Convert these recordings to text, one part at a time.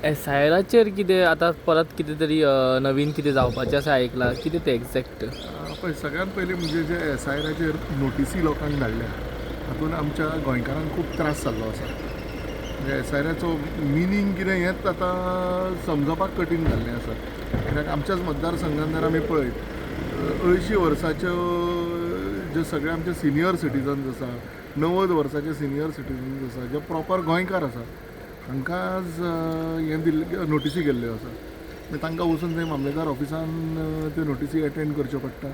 एसआयआराचेर कितें आतां परत कितें तरी नवीन कितें जावपाचें अशें आयकलां, कितें तें एग्जॅक्ट? पळय, सगळ्यात पयलीं म्हणजे जे एसआयआराचेर नोटिसी लोकांक धाडल्या हातूंत आमच्या गोंयकारांक खूब त्रास जाल्लो आसा. म्हणजे एसआयआराचो मिनींग कितें हेंच आतां समजपाक कठीण जाल्लें आसा. कित्याक आमच्याच मतदारसंघान जर आमी पळयत 80 वर्साच्यो जे सगळे आमचे सिनियर सिटीजन्स आसा, 90 वर्साचे सिनियर सिटीजन्स आसा, जे प्रॉपर गोंयकार आसा, हांकां आज हें दिल्ले नोटिसी गेल्ल्यो आसा. मागीर तांकां वचून थंय मामलेदार ऑफिसान त्यो नोटिसी एटेंड करच्यो पडटा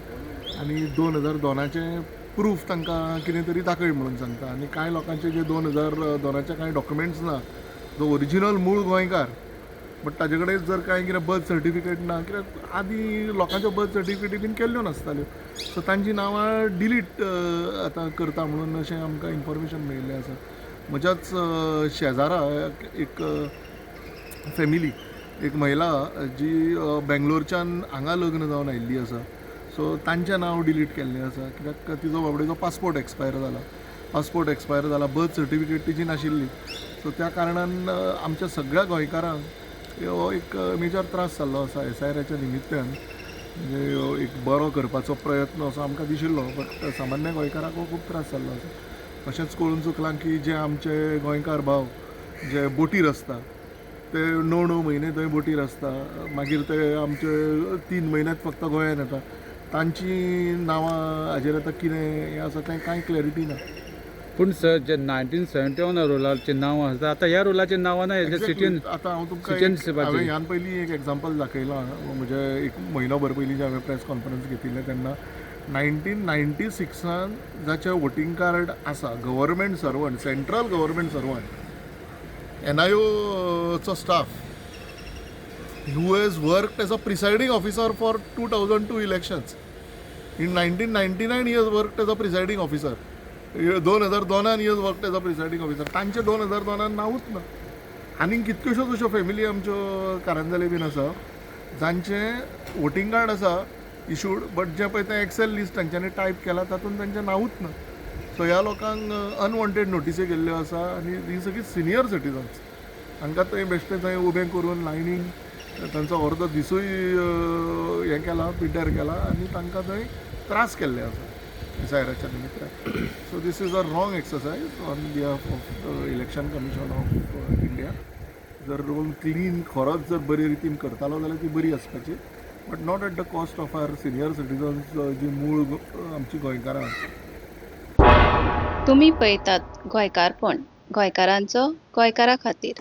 आनी 2002चें प्रूफ तांकां कितें तरी दाखय म्हणून सांगता. आनी कांय लोकांचे जे 2002चे कांय डॉक्युमेंट्स ना, जो ओरिजिनल मूळ गोंयकार बट ताजे कडेन जर कांय कितें बर्थ सर्टिफिकेट ना, कित्याक आदीं लोकांच्यो बर्थ सर्टिफिकेटी बीन केल्ल्यो नासताल्यो, सो तांचीं नांवां डिलीट आतां करता म्हणून अशें आमकां इन्फॉर्मेशन मेळिल्लें आसा. म्हज्याच शेजारा एक फॅमिली, एक महिला जी बेंगलोरच्यान हांगा लग्न जावन आयिल्ली आसा, सो तांचें नांव डिलीट केल्लें आसा कित्याक तिजो बाबडेचो पासपोर्ट एक्सपायर जाला, पासपोर्ट एक्सपायर जाला, बर्थ सर्टिफिकेट तिजी नाशिल्ली. सो त्या कारणान आमच्या सगळ्या गोंयकारांक हो एक मेजर त्रास जाल्लो आसा एसआयआराच्या निमित्तान. म्हणजे एक बरो करपाचो प्रयत्न असो आमकां दिशिल्लो, बट सामान्य गोंयकारांक हो खूब त्रास जाल्लो आसा. तशेंच कळून चुकलां की जे आमचे गोंयकार भाव जे बोटीर आसता ते 9-9 म्हयने थंय बोटीर आसता, मागीर ते आमचे 3 म्हयन्यात फक्त गोंयांत येता, तांची नांवां हाजेर आतां कितें हें आसा तें कांय क्लॅरिटी ना. पूण सर, जे 1971 रोलाचें नांव आसा, आतां ह्या रोलाचें नांवां ना. सिटीन आतां हांव तुमकां हांवें ह्यान पयलीं एक एग्जाम्पल दाखयलां, म्हजे एक म्हयनो भर पयलीं जे हांवें प्रेस कॉन्फरन्स घेतिल्लें तेन्ना 1996 जाचें वोटींग कार्ड आसा, government servant, central government servant, एनआयओचो staff, who has worked as a presiding officer for 2002 elections. In 1999 he has worked as a presiding officer. 2002 he has worked as a presiding officer. तांचे 2002 नांवूच ना. आनीक कितक्योश्योच अश्यो family आमच्यो कारंजले बीन आसा जांचें voting card आसा इशूड, बट जें पळय तें एक्सेल लिस्ट तांच्यांनी टायप केलां तातूंत तांचें नांवूच ना. सो ह्या लोकांक अनवॉन्टेड नोटिसी गेल्ल्यो आसा आनी ही सगळीं सिनियर सिटीजन्स, हांकां थंय बेश्टें थंय उबें करून लायनीन तांचो अर्दो दिसूय हें केला, पिड्ड्यार केला आनी तांकां थंय त्रास केल्ले आसा एसआयआराच्या निमित्तान. So this is a wrong exercise on behalf of the Election Commission of India. जर रोल क्लीन खरोच जर बरे रितीन करतालो जाल्यार ती बरी आसपाची, but not at the cost of our senior citizens जी मूळ आमची गोंयकारां. तुमी पळयतात गोंयकारपण, गोंयकारांचो गोंयकारा खातीर.